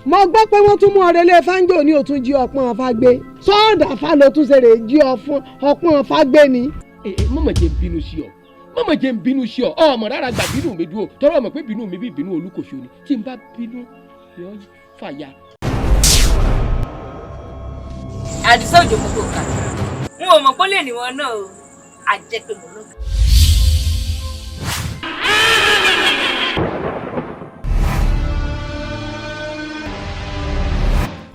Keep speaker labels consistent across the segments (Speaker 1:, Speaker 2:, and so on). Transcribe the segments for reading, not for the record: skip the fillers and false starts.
Speaker 1: Mo gbọ́ pé wọ́n tún mú ọ̀rẹ́lẹ̀ fáńjò ní òtún jí ọpọ́n ọ̀fà gbé sọ́ọ̀dà fà ló tún ṣe rè jí ọpọ́n ọ̀fà gbé ni.
Speaker 2: Mọ̀mọ̀ jẹ́ ń bínú sí ọ, mọ̀mọ̀ jẹ́ ń bínú sí ọ. Ọmọ rárá gbà bínú mi dúró tọrọ ọmọ pé bínú mi bí bínú olúkòso ni tí n bá bínú yọ fàyà.
Speaker 3: Àdìsá òjò gbogbo kà n ò mọ̀ pé ó lè níwọ̀n náà o, àjẹ́ pé mo lọ́gàá.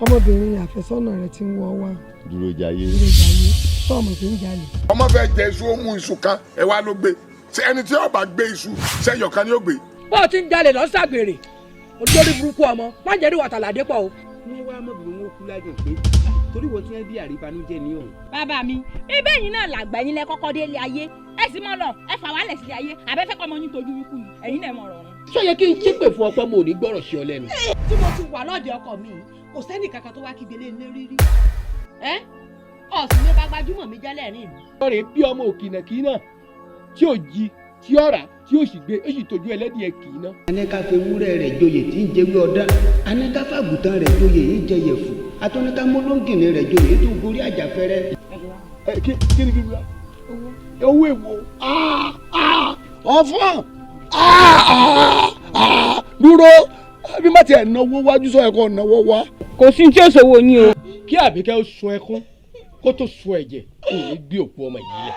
Speaker 1: Ọmọbìnrin àfẹ́sọ́nà rẹ̀ ti ń wọ́ wá.
Speaker 4: Dúró jayé.
Speaker 1: Dúró jayé sọ́ọ̀mù tó ń jalè.
Speaker 5: Ọmọ fẹ́ jẹ iṣu, ó mú iṣu kan, ẹ wá ló gbé. Ṣé ẹni tí ó bá gbé iṣu sẹ́yọ̀ kan ni ó gbé?
Speaker 6: Bó o ti ń jalè lọ́sàgbèrè, olórí burúkú ọmọ má jẹ́ rí wàtàládé pọ̀ o.
Speaker 7: Wọ́n wá mọ̀bìnrin wọn kú ládùn pé torí wọ́n ti ń bí àríbanújẹ́ ní ọ̀hún.
Speaker 8: Bàbá mi, ibẹ̀ yìí náà làgbà yín lẹ kọ́kọ́ dé ilé ayé, ẹ sì mọ́ lọ ẹ fà wálẹ̀ sílé ayé àbẹ́fẹ́ kọ́ ọmọ yín tójú wíkú ni ẹ̀yin náà mọ̀ ọ̀rọ̀ ọ̀run.
Speaker 2: Sọ yẹ kí n ṣépè fún ọpọ mo ò ní gbọ́rọ̀ sí ọ lẹ́nu.
Speaker 9: Tí mo ti wà lọ́ọ̀dẹ̀ ọkọ mi, kò sẹ́nì kankan tó wá kígbe lé ní rírí ẹ ọ̀sìn ló bá gbajúmọ̀ mi jẹ́ lẹ́rìn mi.
Speaker 2: Ọ̀rẹ́ bí ọmọ òkìnàkì náà tí ò jí tí ó rà tí ó sì gbé ó sì tójú ẹlẹ́dìẹ̀ kì í ná.
Speaker 7: Aníkà fewúrẹ́ rẹ̀ joyè tí ń jẹ́wé ọ̀dán, aníkà fàgùtàn rẹ̀ joyè yìí jẹyẹ̀fù, atúnika mọ́lóngìnì rẹ̀ joyè tó gorí àjàfẹ́rẹ́.
Speaker 5: Ẹ kí ni kí ni owó èwo ọ̀fọ̀n dúró bí má tiẹ̀ náwó wájú sọ ẹ̀kọ́ náwó wá.
Speaker 6: Kò sí ní tí ó ṣòwò yín o.
Speaker 2: Kí Àbíkẹ́ ó sun ẹkún kó tó sun ẹ̀jẹ̀, kò ní gbé òkú ọmọ yìí lẹ̀.